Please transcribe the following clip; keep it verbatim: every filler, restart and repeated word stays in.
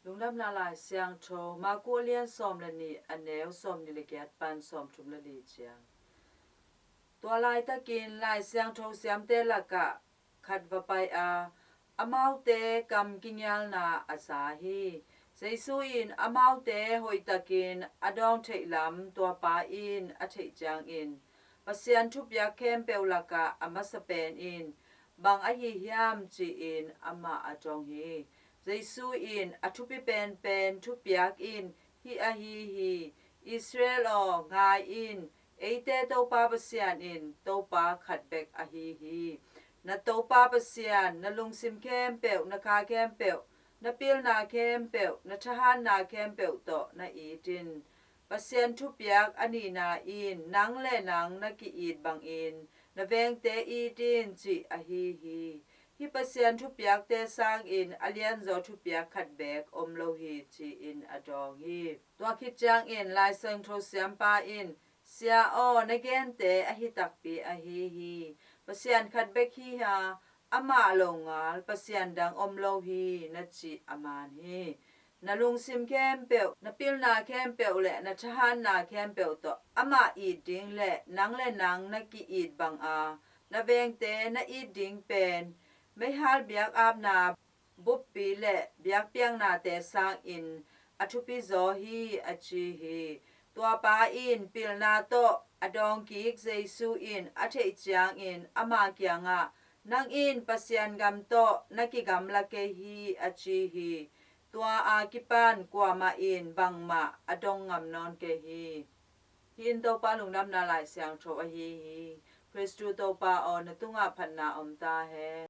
Lungdamna Lai Siangtho, Marku a lian sawm le nih, a neu sawm nih le giat pan sawm thum le li ciang. Tua laitakin Lai Siangtho siamte lakah khat va pai a, amaute kam kingialna a za hi. Jesu in amaute hoihtakin a dawng theih lam tua pa in a theih ciangin, Pasian thupiak khempeuh lakah a masa pen in bang ahi hiam, ci-in amah a dong hi. Jesu in, a thupi penpen thupiak in hih ahi hi: Israel aw, ngai in, eite Topa Pasian in Topa khat bek ahi hi. Na Topa Pasian na lungsim khempeuh, na kha khempeuh, na pilna khempeuh, na thahatna khempeuh tawh na it in. Pasian thupiak a nihna in, nang le nang na ki-it bangin na vengte it in, cih ahi hi. Hih Pasian thupiakte sangin a lianzaw thupiak khat beek om lo hi, ci-in a dawng hi. Tua khit ciangin Lai Siangtho siampa in, Sia aw, na gente ahi takpi ahi hi. Pasian khat bek hi a, amah longal Pasian dang om lo hi, na cih a man hi. Na lungsim khempeuh, na pilna khempeuh le na thahatna khempeuh tawh amah it ding le nang le nang na ki-it banga na vengte na it ding pen meihal biakapna buppi le biakpiaknate sangin a thupi zaw hi, a ci hi. Tua pa in pilna tawh a dawng kik Jesu in a theih ciangin ama kiangah, Nang in Pasian gam tawh na kigamla kei hi, a ci hi. Tua a kipan kuamah in bangmah a dong ngam nawn kei hi. Hih in Topa Lungdamna Lai Siangtho ahi hi. Khristu Topa aw, na tungah phatna om ta hen.